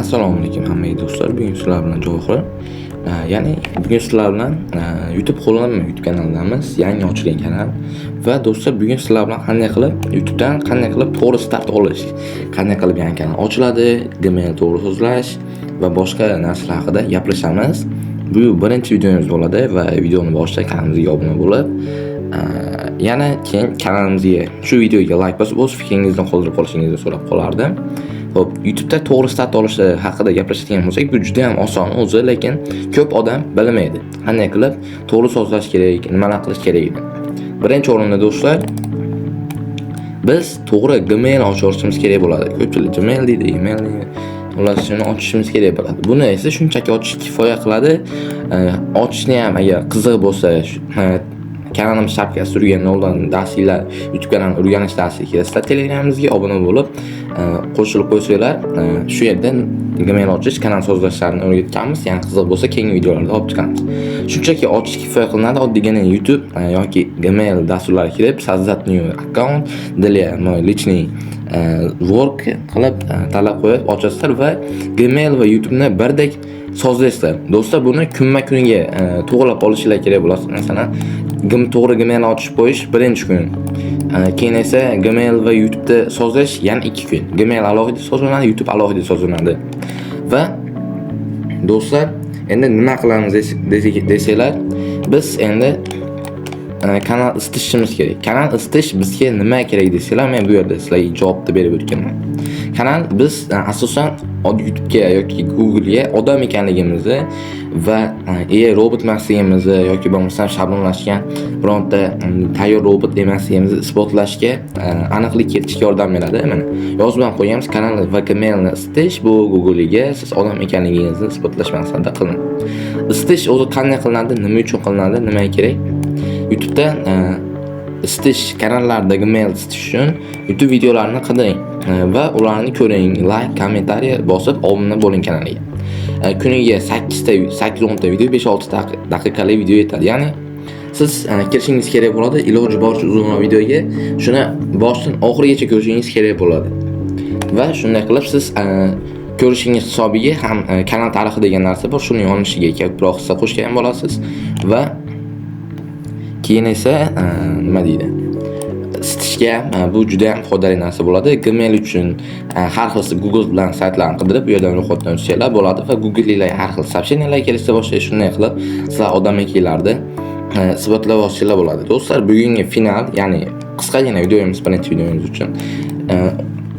Assalomu alaykum hammaga, do'stlar. Bugun sizlar bilan Javohir. Ya'ni bugun sizlar bilan YouTube qo'llanma YouTube kanalidamiz, yangi ochilgan kanal. Va do'stlar, bugun sizlar bilan qanday qilib YouTubedan qanday qilib to'g'ri start olish, qanday qilib yangi kanal ochiladi, Gmail to'g'ri sozlash va boshqa narsalar haqida gaplashamiz. Bu birinchi videomiz bo'ladi va videoni boshida kanalimizga obuna bo'lib, yana keyin kanalimizga, shu videoga like bosib, o'z fikringizni qoldirib qolishingizni so'rab qolardim. Xo'p, YouTube'da to'g'ri start olish haqida gaplashadigan bo'lsak, bu juda ham oson o'zi, lekin ko'p odam bilmaydi. Qanday qilib to'g'ri sozlash kerak, nimalar qilish kerakligini. Birinchi o'rinda, do'stlar, biz to'g'ri Gmail ochishimiz kerak bo'ladi. Ko'pchilik Gmail deydi, email deydi. Ular shuni ochishimiz kerak bo'ladi. Buni esa shunchaki ochish kifoya qiladi. Ochishni ham agar qiziq bo'lsa, kanalimiz shapkasi turgan noldan darsliklar, YouTube kanalini o'rganish darsiga kelasizlar. Telegramimizga obuna bo'lib, qo'shilib qo'ysanglar, shu yerda Gmail ochish, kanal sozlashlarini o'rgatganmiz. Ya'ni qiziq bo'lsa, keyingi videolarda olib chiqamiz. Shunchaki ochish kifoya qilinadi. Oddiygina YouTube yoki Gmail dasturlariga kirib, "Создать new аккаунт для мой личный work" qilib tanlab qo'yib ochasizlar va Gmail va YouTube'ni birdek sozlaysizlar. Do'stlar, buni kunma-kuniga to'g'rilab olishinglar kerak bo'ladi. Masalan, to'g'ri Gmail ochib qo'yish birinchi kun. Keyin esa Gmail va YouTube'da sozlash yana 2 kun. Gmail alohida sozlanadi, YouTube alohida sozlanadi. Va do'stlar, endi nima qilamiz desanglar, biz endi kanal isitishimiz kerak. Kanal isitish bizga nima kerak desanglar, men bu yerda sizlarga javobni berib o'tganman. Kanal biz asosan YouTube'ga yoki Google'ga odam ekanligimizni va AI robot emasligimizni yoki bo'lmasam shablonlashgan bironta tayyor robot emasligimizni isbotlashga aniqlik kiritishga yordam beradi. Mana, yozib ham qo'yganmiz: kanal va Gmailni isitish bu Google'ga siz odam ekanligingizni isbotlash maqsadida qilinadi. Isitish o'zi qanday qilinadi, nima uchun qilinadi, nimaga kerak? YouTube'da isitish, kanallarda Gmail isitish uchun YouTube videolarini qidiring va ularni ko'ring, like, kommentariy bosib, obuna bo'ling kanaliga. Kuniga 8 ta, 8-10 ta video, 5-6 daqiqalik video yetadi. Ya'ni siz kirishingiz kerak bo'ladi, iloji boricha uzunroq videoga, shuni boshidan oxirigacha ko'rishingiz kerak bo'ladi. Va shunday qilib siz ko'rishingiz hisobiga ham kanal tarixi degan narsa bor, shuni yonishiga ko'proq hissa qo'shgan bo'lasiz va keyin esa nima deydi, isitishga bu juda ham foydali narsa bo'ladi. Gmail uchun har xil Google bilan saytlarni qidirib, bu yerdan ro'yxatdan o'tsanglar bo'ladi va Google'ga har xil сообщения lar kelishsa boshlaydi. Shunday qilib sizlar odam ekanlarni isbotlab olsanglar bo'ladi. Do'stlar, bugungi final, ya'ni qisqagina videomiz, birinchi videomiz uchun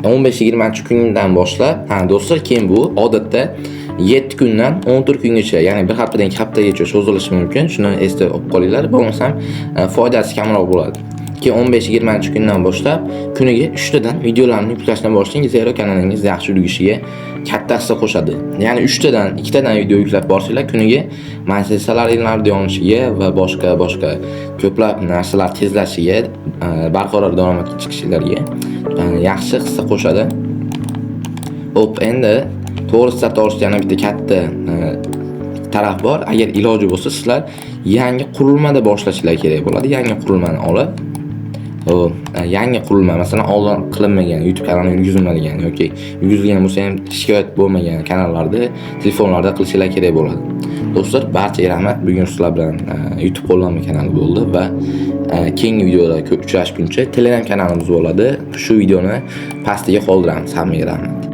15-20 kundan boshlab, ha, do'stlar, keyin bu odatda 7 kundan 14 kungacha, ya'ni bir haftadan 2 haftagacha cho'zilishi mumkin. Shuni esda olib qolinglar, bo'lmasam foydasi kamroq bo'ladi. Keyin 15-20 kundan boshlab kuniga 3 tadan videolarni yuklashni boshlang, zero kanalingiz yaxshi yurigishiga katta hissa qo'shadi. Ya'ni 3 tadan, 2 tadan video yuklab borsanglar, kuniga monetizatsiyalaringlar yonishiga va boshqa boshqa ko'plab narsalar tezlashishiga, barqaror daromadga chiqishlariga yaxshi hissa qo'shadi. Xo'p, endi to'g'ri start olishda yana bitta katta taraf bor. Agar iloji bo'lsa, sizlar yangi qurilmada boshlashinglar kerak bo'ladi. Yangi qurilmani olib, hop, yangi qurilma, masalan, oldin qilinmagan, YouTube kanali yurgizilmagan yoki yurgizilgan bo'lsa ham shikoyat bo'lmagan kanallarda, telefonlarda qilishinglar kerak bo'ladi. Do'stlar, barchaga rahmat. Bugun sizlar bilan YouTube qo'llanma kanali bo'ldi va keyingi videoda uchrashguncha Telegram kanalimiz bo'ladi. Shu videoni pastiga qoldiramiz. Hammaga rahmat.